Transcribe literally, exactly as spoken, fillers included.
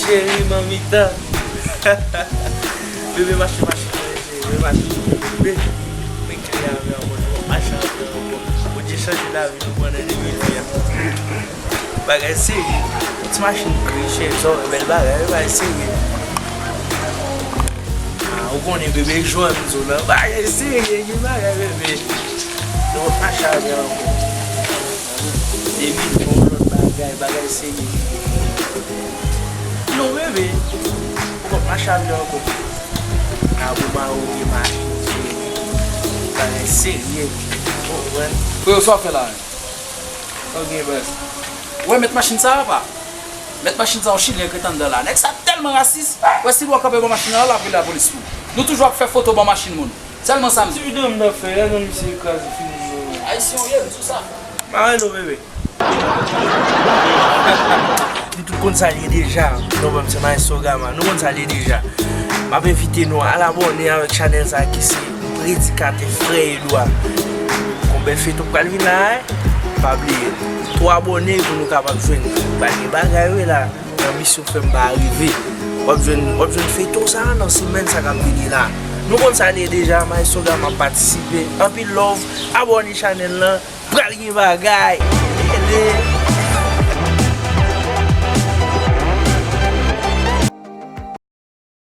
Cheri, manmi tan. Bebe, mache, mache, bebe, mache. Bebe, mwen kle avè w, mwen mache avè w. Bondye chanje lavi nou pandan de mil ven an. Bagay serye. Ti machin gri, chèz, bèl bagay, bagay serye. Ah, ou konnen bebe jòn sou la. Bagay serye, gen bagay bebe. Nou pa chaje ankò. Depi nou yon lòt bagay, bagay serye. Non bebe, ou pa chaje ankò. Ah, ou ba ou gen machin serye. Bagay serye. Ou konprann? Freo, sa w fè la menm? Ok, baz. Wè, mèt machin sa a, pa? Mèt machin sa a, yon chilyen k ret anndan la. Nèg sa tèlman rasis, wè, si l wè w kanpe bò machin nan, l ap rele lapolis pou ou. Nou toujou ap fè foto bò machin moun. Sèlman sa m di. Ti videyo m t ap fè a, non, misye kraze fini yo. Ayisyen w ye, m di w sa. Mare nou, bebe. Nou tout konn sa l ye deja. Non, ban m se Maestro Gama. Nou konn sa l ye deja. M ap envite nou al abòne avèk chanèl sa ki se Predikatè Frè Edwa. Gon bèl feyton k pral vin la, wi. Pa bliye, tou abòne pou nou kapab jwenn bagay, bagay, wi, la. Nan misyon fè m pa rive. W ap jwenn, w ap jwenn feyton sa a nan semèn sa k ap vini la. Nou konn sa l ye deja, Maestro Gama ap patisipe. Anpil love, abòne chanèl lan. Pral gen bagay. Ele.